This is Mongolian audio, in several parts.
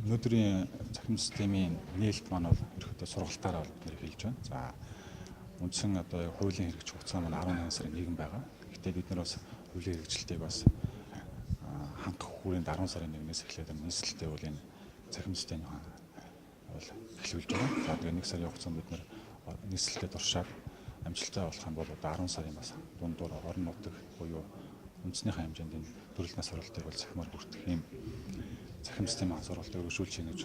Өнөөдрийн цахим системийн нээлт маань бол ерөнхийдөө сургалтаараа бол бид нэр хэлж байна. За, үндсэн одоо хуулийн хэрэгжих хугацаа маань 18 сарын 1 байгаа. Гэхдээ бид нар бас хуулийн хэрэгжилтийг бас хангах хүрээнд 10 сарын 1-ээс эхлээд нийслэлтэй бол энэ цахим системийн бол эхлүүлж байгаа. За, тэгээ 1 сарын хугацаанд бид нар нийслэлтэй туршаад амжилттай болох юм бол одоо 10 сарын бас дундуур орон нутаг буюу үндснийхээ хэмжээнд энэ төрөл нас сургалтыг бол цахимаар бүртгэх юм цахим системийн сургалтыг өргөжүүлж хийнэ гэж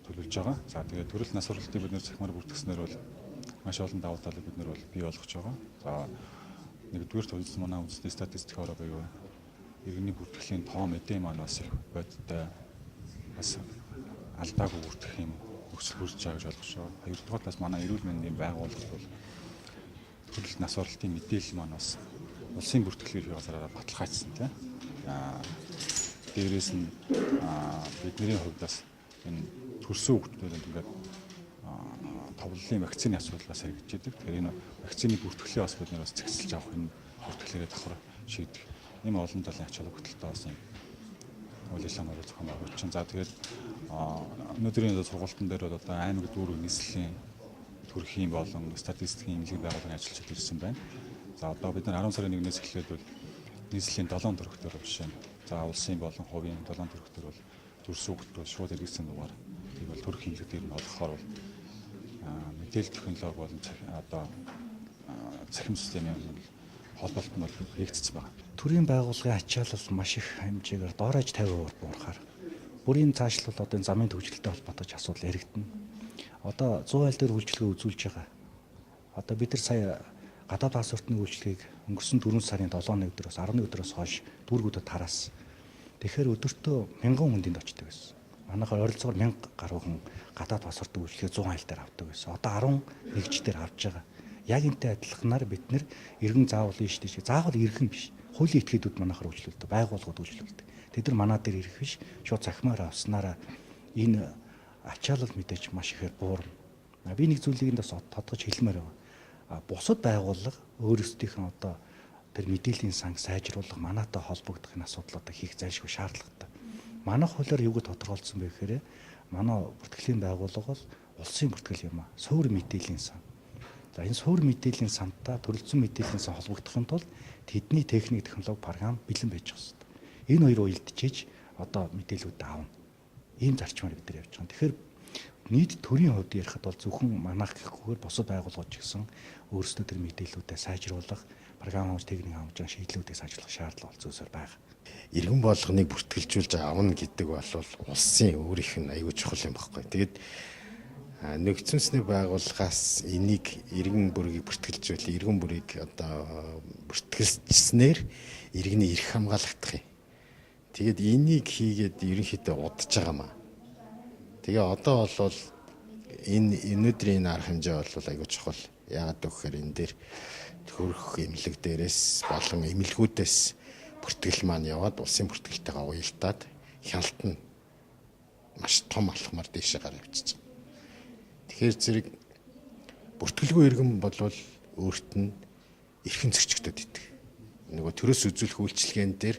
төлөвлөж байгаа. За, тэгээд төрөл нас сургалтыг бид нэр цахимаар бүртгэснээр бол маш олон давуу талыг бид нар бол бий болгож байгаа. За, нэгдүгээр төлсөн манай үндэсний статистикаараа буюу иргэний бүртгэлийн тоо мэдээ маань бас их бодиттой, бас алдаагүй бүртгэх юм нөхцөл бүрдэж байгаа гэж ойлгож байгаа. Хоёрдугаар бас манай эрүүл мэндийн байгууллагт бол төрөл нас оролтын мэдээлэл маань бас улсын бүртгэлийн ерхий газраараа баталгаажсан, тийм. Дээрээс нь бидний хувьд бас энэ төрсөн хүүхдүүдэд ингээд товлолын вакцины асуудал бас харагдаж идэг. Тэгэхээр энэ вакцины бүртгэлээ бас бид нэр бас зэгсэлж авах, энэ бүртгэлээрээ давхар шийдэх ийм олон талын ач холбогдолтой бас юм үйл ажиллагаанууд зохион байгуулж чинь. За, тэгээд өнөөдрийн сургалтын дээр бол одоо аймаг, дүүрэг, нийслэлийн төрхийн болон статистикийн эмнэлэг байгууллагын ажилчид ирсэн байна. За, одоо бид нар 10 сарын 1-ээс эхлээд бол нийслэлийн 7 төрхтөр жишээ нь, за, улсын болон хувийн 7 төрхтөр бол төрсөн хүүхэд бол шууд хэрэгцсэн дугаар тийг бол төрөх эмнэлэг дээр нь олгохоор бол мэдээлэл технологи болон одоо цахим системийн холболт нь бол хийгдсэн байна. Төрийн байгууллагын ачаалал маш их хэмжээгээр доорож 50% буурахаар бүрийн цаашлбал одоо энэ замын төвчлөлтэй холбоотой ч асуудал яригдана. Одоо 100 айл дээр үйлчилгээ үзүүлж байгаа. Одоо бид нар сая гадаад паспортны үйлчилгээг өнгөрсөн 4 сарын 7-ны өдрөөс 11 өдрөөс хойш дүүргүүдэд тараасан. Тэгэхээр өдөртөө 1000 хүн дэнд очдог байсан. Манайхаар ойролцоогоор 1000 гаруй хүн гадаад паспортын үйлчилгээ 100 айл дээр авдаг байсан. Одоо 11 дээр авч байгаа. Яг энтэй адилханаар бид нэр иргэн заавал ийш тийш заавал иргэн биш. Хуулийн этгээдүүд манайхаар үйлчлүүлдэг, байгууллагууд үйлчлүүлдэг. Тэд нар манай дээр ирэх биш. Шууд цахимаар авснараа энэ ачаалал мэдээж маш ихээр буурна. Би нэг зүйлийг энд бас тодгож хэлмээр байгаа. Бусад байгууллага өөрсдийнх нь одоо тэр мэдээллийн санг сайжруулах, манаатай холбогдох энэ асуудлуудыг хийх зайлшгүй шаардлагатай. Манай хуулиар юуг тодорхойлсон бэ гэхээр манай бүртгэлийн байгууллага бол улсын бүртгэл юм а. Суур мэдээллийн сан. За, энэ суур мэдээллийн сантаа төрөлцсөн мэдээллийн сан холбогдохын тулд тэдний техник, технологи, програм бэлэн байж хэрэгтэй. Энэ хоёр уялдчихэж одоо мэдээлэлүүд аавна. Ийм зарчмаар бид нар явж байгаа. Тэгэхээр нийт төрийн хувьд ярихад бол зөвхөн манайх гэхгүйгээр бусад байгууллагууд ч гэсэн өөрсдөө тэр мэдээллүүдээ сайжруулах, програм хангамж, техник хангамжийн шийдлүүдийг сайжруулах шаардлага бол зүйсээр байгаа. Иргэн болгоныг бүртгэлжүүлж авна гэдэг бол улсын өөрийнх нь аюул чухал юм баггүй. Тэгээд нэгдсэн байгууллагаас энийг иргэн бүрийг бүртгэлжүүл, иргэн бүрийг одоо бүртгэлжснээр иргэний эрх хамгаалагдах юм. Тэгээд энийг хийгээд ерөнхийдөө удаж байгаа маа. Тэгээ одоо бол энэ өнөөдрийн энэ арга хэмжээ бол аюул чухал. Яагаад гэвэл энэ дээр төрөх эмнэлэг дээрээс болон эмнэлгүүдээс бүртгэл маань яваад улсын бүртгэлтэйгээ уялдаад хяналт нь маш том алхмаар дээшээ гараа явчихж байгаа. Тэгэхээр зэрэг бүртгэлгүй иргэн болвол өөрт нь эрхэн зөрчигдөд идэг. Нөгөө төрөөс үзүүлэх үйлчилгээн дээр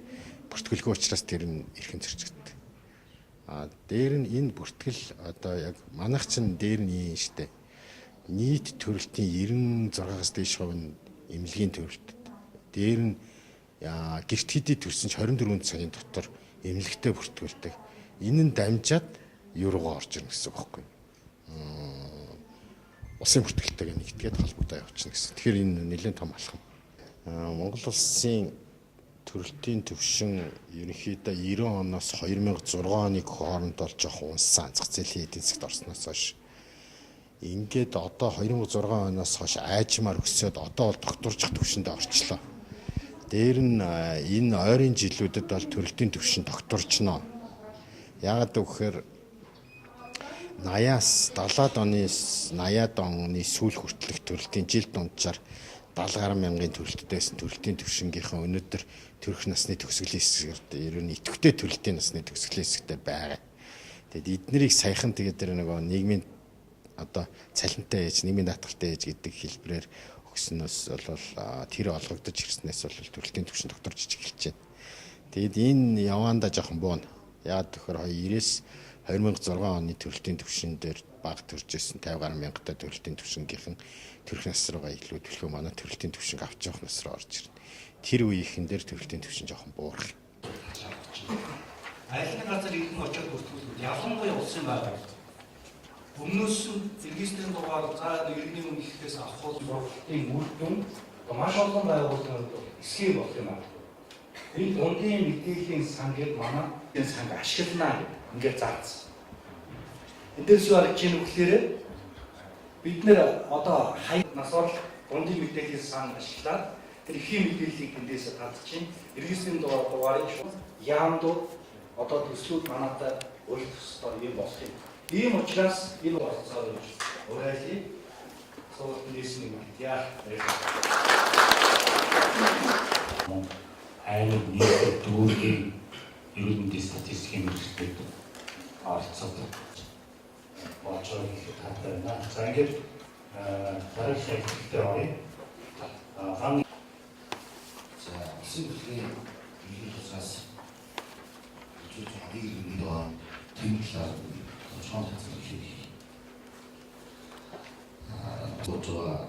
бүртгэлгүй учраас тэр нь эрхэн зөрчигддөг. А дээр нь энэ бүртгэл одоо яг манайх чинь дээр нь юм штэ. Нийт төрөлтийн 96-аас дээш хувь нь эмнэлгийн төрөлтөд. Дээр нь гэрт хэдий төрсөн ч 24 цагийн дотор эмнэлэгтээ бүртгүүлдэг. Энэ нь дамжаад юу руугаа орж ирнэ гэсэн үг байхгүй юу? Улсын бүртгэлтэйгээ нэгтгээд холбогдоо явуулчихна гэсэн. Тэгэхээр энэ нэлээд том алхам. Монгол улсын төрөлтийн төвшин ерөнхийдөө 90 оноос 2006 оны хооронд бол жоох унсан, зах зээлийн эдийн засагт орсноос хойш. Ингээд одоо 2006 оноос хойш аажмаар өсөөд одоо бол тогтворчих төвшөндөө орчлоо. Дээр нь энэ ойрын жилүүдэд бол төрөлтийн төвшин тогтворчно. Яагаад гэвэл 80-аас 70-аад оны 80-аад оны сүүл хүртэлх төрөлтийн жил дунджаар 70 гаруй мянган төрөлттэй байсан төрөлтийн төвшингийнхэн өнөөдөр төрөх насны төгсгөлийн хэсгээр ер нь идэвхтэй төрөлтийн насны төгсгөлийн хэсэгтээ байгаа. Тэгээд эднэрийг саяхан тэгээд тэр нөгөө нийгмийн одоо цалинтай ээж, нийгмийн даатгалтай ээж гэдэг хэлбэрээр өгснөөс бол тэр олгогдож ирснээс бол төрөлтийн төвшин тогтворч эхэлж байна. Тэгээд энэ яваандаа жоохон бууна. Яагаад гэхээр 90-ээс 2006 оны төрөлтийн түвшин дээр бага төрж исэн 50 гаруй мянгатаа төрөлтийн түвшингийнхэн төрөх нас руугаа илүү төлхөө манай төрөлтийн түвшинг авч явах нас руу орж ирнэ. Тэр үеийнхэн дээр төрөлтийн түвшин жоохон буурах. Аль нэг газар иргэн очиод бүртгүүлэхэд ялангуяа улсын байгууллага өмнөөс нь регистрийн дугаар за иргэний өмнө ихэхээс авах бол үр дүн маш олон байгууллагууд эсхий болох юм аа. Энэ дундын мэдээллийн сан гэдэг манай энэ санг ашиглана гэдэг ингээд заасан. Энд дээрс юу харагдж байна вэ гэхээр бид нэр одоо хай нас орол дундын мэдээллийн сан ашиглаад тэр эхийн мэдээллийг эндээс татж чинь регистрийн дугаарыг шууд яамдууд одоо төслүүд манайтай уйлдах ёстой юм болох юм. Ийм учраас энэ оролцоороо уриалъя. Сургалт нээсэн юм яа. Мөн аймаг нийтэд дүүргийн эрүүл мэндийн статистикийн мэргэжилтэд оролцоод болж байгаа гэхэд таатай байна. За ингээд дараагийн шагналтай оръё. Ган За улсын бүлгийн ерөнхий тусгаас үзүүлж байгаа нэг байгаа тийм талаар тодорхой тайлбар хийх. Болж байгаа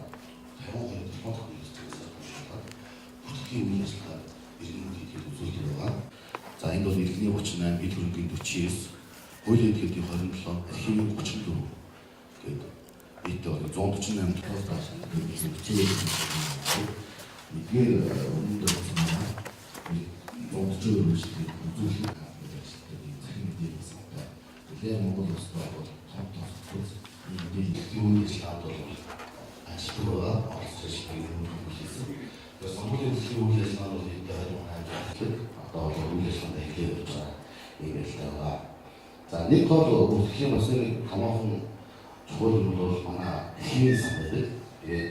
50% телефон хэрэглэгчдээс бүртгэлийн үйл ажиллагаа иргэн хийх үзүүлэлт байгаа. За энд бол иргэний 38, эд хөрөнгийн 49, хуулийн эдгэдийн 27, архивын 34 гээд нийтдээ бол 148 талаас дааш эдгээр өмнөд болсон 144 үйлчлэгийг үзүүлэх захин мэдээлэл сантай. Нэлээд Монгол улсад бол том тооцоолол мэдээллийн үйл ажиллагаанд бол ажилтнууд байгаа оролцож ажилладаг юм хийсэн. Тэгэхээр сонгуулийн дэлхийн үйл ажиллагаанд бол нийтдээ 28 одоо бол үйл ажиллагаанд эхлээд явж байгаа юм ярьтай байгаа. За нэг гол бүртгэлийн бас нэг томоохон чухал юм бол манай архивын сан байдаг. Тэгээд